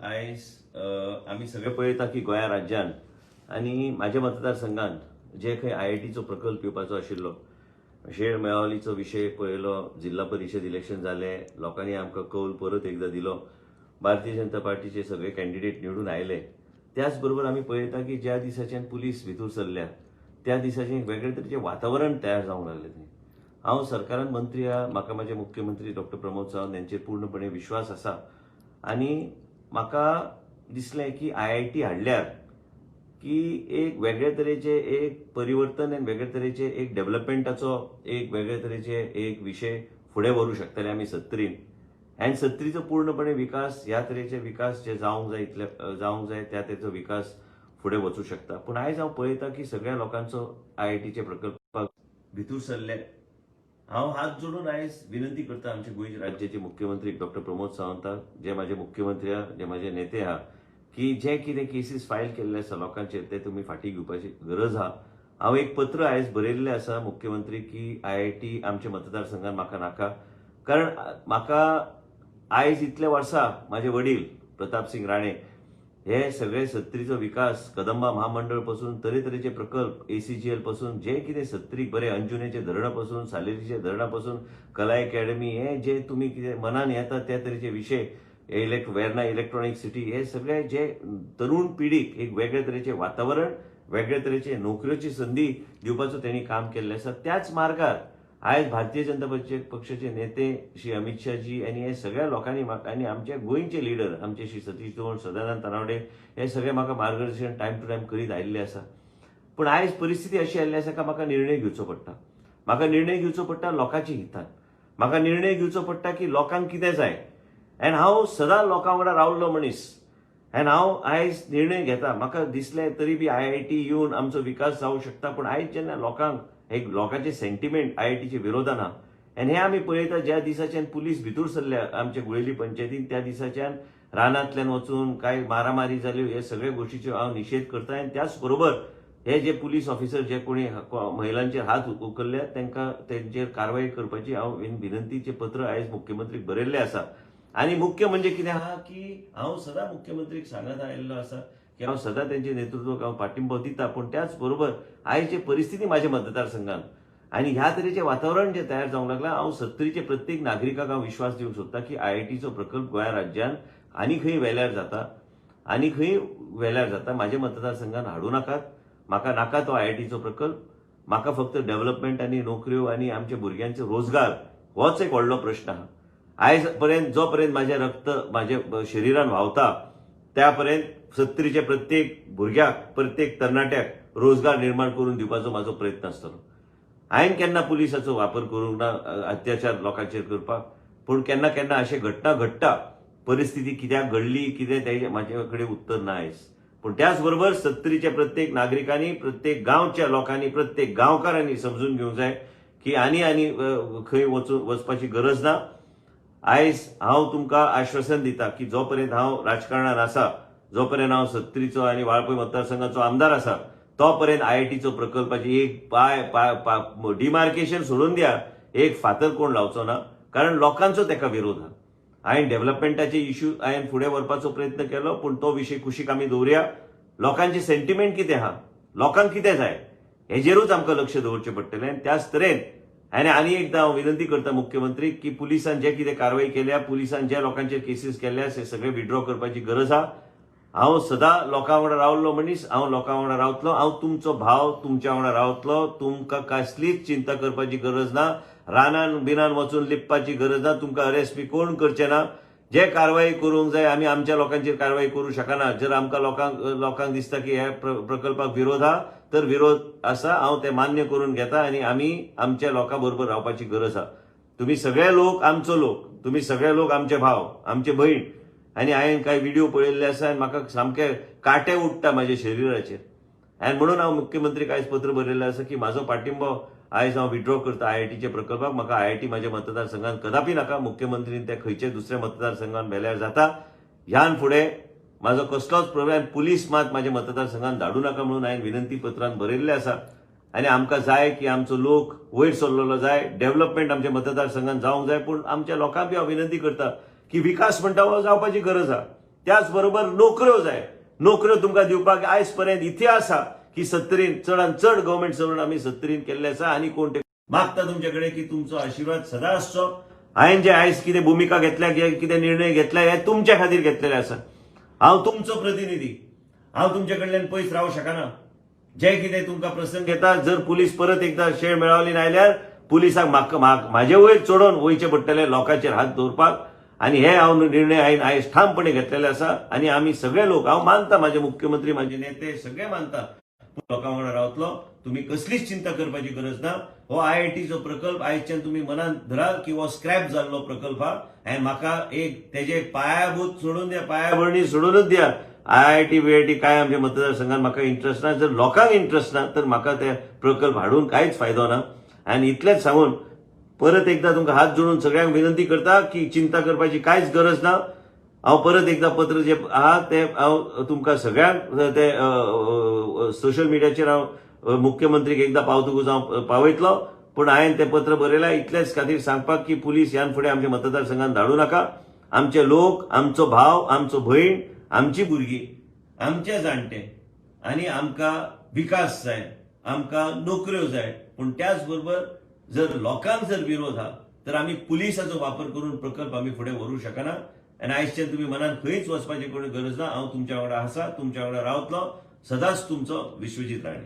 आयज आमी सगळे पळयता की गोंया राज्यान आनी म्हाज्या मतदारसंघात जे खंय आयआयटीचो प्रकल्प येवपाचो आशिल्लो, शेळ मेळावलीचो विशय पळयलो, जिल्हा परिशद इलेक्शन जालें, लोकांनी आमकां कौल परत एकदां दिलो, भारतीय जनता पार्टीचे सगळे कॅन्डिडेट निवडून आयले. त्याच बरोबर आमी पळयता की ज्या दिसाच्यान पुलीस भितर सरल्या त्या दिसाचें एक वेगळे तरेचें वातावरण तयार जावंक लागलें. थंय हांव सरकारान मंत्री आहा, म्हाका म्हाजे मुख्यमंत्री डॉक्टर प्रमोद सावंत यांचेर पूर्णपणे विश्वास आसा आनी म्हाका दिसलें की आयआयटी हाडल्यार की एक वेगळे तरेचे एक परिवर्तन आनी वेगळे तरेचे एक डेव्हलपमेंटाचो एक वेगळे तरेचे एक विशय फुडें व्हरूं शकतले आमी सत्तरीन आनी सत्तरीचो पूर्णपणे विकास, ह्या तरेचे विकास जे जावंक जाय इतले जावंक जाय त्या तरेचो विकास फुडें वचूं शकता. पूण आयज हांव पळयता की सगळ्या लोकांचो आयआयटीच्या प्रकल्पाक भितर सरले. हांव हात जोडून आयज विनंती करता आमचे गोंय राज्याचे मुख्यमंत्री डॉक्टर प्रमोद सावंताक, जे म्हाजे मुख्यमंत्री आहा, जे म्हाजे नेते आहा, की जे कितें केसीस फायल केल्ले आसा लोकांचेर ते तुमी फाटीं घेवपाची गरज आहा. हांव एक पत्र आयज बरयल्लें आसा मुख्यमंत्री की आयआयटी आमच्या मतदारसंघात म्हाका नाका, कारण म्हाका आयज इतले वर्सां म्हाजे वडील प्रतापसिंग राणे हे सगळे सत्तरीचो विकास, कदंबा महामंडळ पासून तरेतरेचे प्रकल्प, एसीजीएल पासून जे कितें सत्तरीक बरें, अंजुनेचे धरणा पासून, सालेलीचे धरणा पासून, कला अकॅडमी, हे जे तुमी कितें मनान येता त्या तरेचे विशय, वेर्ना इलेक्ट्रॉनिक सिटी, हे सगळे जे तरुण पिढीक एक वेगळे तरेचे वातावरण, वेगळे तरेचे नोकऱ्योची संदी दिवपाचो तेणी काम केल्लें आसा. त्याच मार्गार आयज भारतीय जनता पक्षाचे नेते श्री अमित शाहजी आनी हे सगळ्या लोकांनी म्हाका आनी आमचे गोंयचे लिडर आमचे श्री सतीश धोंड, सदानंद तानावडे हे सगळे म्हाका मार्गदर्शन टायम टू टायम करीत आयिल्ले आसा. पूण आयज परिस्थिती अशी आयिल्ली आसा का म्हाका निर्णय घेवचो पडटा, म्हाका निर्णय घेवचो पडटा लोकांच्या हितान, म्हाका निर्णय घेवचो पडटा की लोकांक कितें जाय. आनी हांव सदां लोकां वांगडा रावल्लो मनीस आनी हांव आयज निर्णय घेता. म्हाका दिसलें तरी बी आयआयटी येवन आमचो विकास जावंक शकता, पूण आयज जेन्ना लोकांक एक लोकांचे सेंटिमेंट आयआयटीचे विरोधान आहा आनी हे आमी पळयता, ज्या दिसाच्यान पुलीस भितर सरल्या आमच्या गुळेली पंचायतीन त्या दिसाच्यान रानांतल्यान वचून कांय मारामारी जाल्यो, हे सगळे गोश्टीचो हांव निशेध करता. आनी त्याच बरोबर हे जे पुलीस ऑफिसर जे कोणी महिलांचेर हात उखल्ल्या तांकां तेंचेर कारवाय करपाची हांव विनंतीचें पत्र आयज मुख्यमंत्रीक बरयल्लें आसा. आनी मुख्य म्हणजे कितें आहा की हांव सदां मुख्यमंत्रीक सांगत आयिल्लो आसा की हांव सदां तेंचे नेतृत्वाक हांव पाठिंबो दिता, पूण त्याच बरोबर आयज जे परिस्थिती म्हाज्या मतदारसंघात आनी ह्या तरेचें वातावरण जें तयार जावंक लागलां, हांव सत्तरीचे प्रत्येक नागरिकाक हांव विश्वास दिवंक सोदता की आयआयटीचो प्रकल्प गोंया राज्यान आनी खंय वेल्यार जाता, आनी खंय वेल्यार जाता, म्हाज्या मतदारसंघात हाडूं नाकात. म्हाका नाका तो आयआयटीचो प्रकल्प. म्हाका फक्त डेव्हलपमेंट आनी नोकऱ्यो आनी आमच्या भुरग्यांचो रोजगार होच एक व्हडलो प्रश्न आहा. आयज पर्यंत जो पर्यंत म्हाजें रक्त म्हाज्या शरिरान व्हांवता त्या पर्यंत सत्तरीच्या प्रत्येक भुरग्याक, प्रत्येक तरणाट्याक रोजगार निर्माण करून दिवपाचो म्हाजो प्रयत्न आसतलो. हांवें केन्ना पुलिसाचो वापर करूंक ना अत्याचार लोकांचेर करपाक, पूण केन्ना केन्ना अशें घटना घडटा. परिस्थिती कित्याक घडली कितें तेजें म्हाजे कडेन उत्तर ना आयज. पूण त्याच बरोबर सत्तरीच्या प्रत्येक नागरिकांनी, प्रत्येक गांवच्या लोकांनी, प्रत्येक गांवकारांनी समजून घेवंक जाय की आनी आनी खंय वचपाची गरज ना. आयज हांव तुमकां आश्वासन दिता की जो पर्यंत हांव राजकारणान आसा, जो पर्यंत हांव सत्तरीचो आनी वाळपय मतदारसंघाचो आमदार आसा, तो पर्यंत आयआयटीचो प्रकल्पाची एक पाय पाय डिमार्केशन सोडून द्या, एक फातर कोण लावचो ना, कारण लोकांचो तेका विरोध आहा. हांवें डेव्हलपमेंटाचे इश्यू हांवें फुडें व्हरपाचो प्रयत्न केलो, पूण तो विशय कुशीक आमी दवरुया. लोकांचे सेंटिमेंट कितें आहा, लोकांक कितें जाय हेजेरूच आमकां लक्ष दवरचें पडटलें. आनी त्याच तरेन आनी आनी एकदां हांव विनंती करता मुख्यमंत्री की पुलिसान जे कितें कारवाय केल्या, पुलिसान ज्या लोकांचेर केसीस केल्या ते सगळे विड्रॉ करपाची गरज आहा. हांव सदां लोकां वांगडा रावल्लो मनीस, हांव लोकां वांगडा रावतलो, हांव तुमचो भाव तुमच्या वांगडा रावतलो. तुमकां कसलीच चिंता करपाची गरज ना, रानान बिनान वचून लिपपाची गरज ना, तुमकां अरेस्ट बी कोण करचे ना. जे कारवाय करूंक जाय आमी आमच्या लोकांचेर कारवाय करूं शकना. जर आमकां लोकांक दिसता की ह्या प्रकल्पाक विरोध आहा तर विरोध आसा, हांव ते मान्य करून घेता आनी आमी आमच्या लोकां बरोबर रावपाची गरज आहा. तुमी सगळे लोक आमचो लोक, तुमी सगळे लोक आमचे भाव, आमचे भयण. आनी हांवें कांय व्हिडिओ पळयल्ले आसा आनी म्हाका सामके कांटे उठ्ठा म्हाज्या शरिराचेर. आनी म्हणून हांव मुख्यमंत्रीक आयज पत्र बरयल्लें आसा की म्हाजो पाठिंबो आयज हांव विड्रॉ करता आयआयटीच्या प्रकल्पाक. म्हाका आयआयटी म्हाज्या मतदारसंघात कदापी नाका. मुख्यमंत्रीन त्या खंयच्याय दुसऱ्या मतदारसंघात व्हेल्यार जाता. ह्यान फुडें म्हाजो कसलोच प्रॉब्लेम, पुलीस मात म्हाज्या मतदारसंघात धाडूं नाका म्हणून हांवें विनंती पत्रान बरयल्लें आसा. आनी आमकां जाय की आमचो लोक वयर सरलेलो जाय, डेव्हलपमेंट आमच्या मतदारसंघात जावंक जाय. पूण आमच्या लोकांक बी हांव विनंती करता की विकास म्हणटा हो जावपाची गरज आहा. त्याच बरोबर नोकऱ्यो जाय. नोकऱ्यो तुमकां दिवपाक आयज पर्यंत इतिहास आहा की सत्तरीन चडान चड गव्हर्मेंट सर्वंट आमी सत्तरीन केल्ले आसा. आनी कोण ते मागता तुमचे कडेन की तुमचो आशिर्वाद सदां आसचो. हांवें जे आयज कितें भुमिका घेतल्या, कितें निर्णय घेतला, हे तुमच्या खातीर घेतलेले आसा. हांव तुमचो प्रतिनिधी, हांव तुमचे कडल्यान पयस रावंक शकना. जे कितें तुमकां प्रसंग येता, जर पुलीस परत एकदा शेळ मेळावली आयल्यार पुलिसांक म्हाका म्हाजे वयर चडोवन वयचें पडटलें लोकांचेर हात दवरपाक. आनी हे हांव निर्णय हांवें आयज ठामपणे घेतलेले आसा. आनी आमी सगळे लोक, हांव मानता म्हाजे मुख्यमंत्री, म्हाजे नेते सगळे मानता, लोकां वांगडा रावतलो. तुमी कसलीच चिंता करपाची गरज ना. हो आयआयटीचो प्रकल्प आयच्यान तुमी मनात धरा की हो स्क्रॅप जाल्लो प्रकल्प हा. आनी म्हाका एक तेजे पायाभूत सोडून द्या, पायाभरणी सोडूनच द्या. आयआयटी बीआयटी काय आमच्या मतदारसंघात म्हाका इंट्रस्ट ना. जर लोकांक इंट्रस्ट ना तर म्हाका ते प्रकल्प हाडून कांयच फायदो ना. आनी इतलेंच सांगून परत एकदा तुमकां हात जोडून सगळ्यांक विनंती करता की चिंता करपाची कांयच गरज ना. हांव परत एकदा पत्र जे आहा ते हांव तुमकां सगळ्यांक ते सोशल मिडियाचेर हांव मुख्यमंत्रीक एकदां पावतकूच हांव पावयतलो. पूण हांवें तें पत्र बरयलां इतलेंच खातीर सांगपाक की पुलीस ह्यान फुडें आमच्या मतदारसंघात धाडूं नाका. आमचे लोक, आमचो भाव, आमचो भयण, आमची भुरगीं, आमचे जाणटे आनी आमकां विकास जाय, आमकां नोकऱ्यो जाय. पूण त्याच बरोबर जर लोकांक जर विरोध आहा तर आमी पुलिसाचो वापर करून प्रकल्प आमी फुडें व्हरूंक शकना. आनी आयजच्यान तुमी मनान खंयच वचपाची कोणी गरज ना. हांव तुमच्या वांगडा आसा, तुमच्या वांगडा रावतलो सदांच. तुमचो विश्वजीत राणे.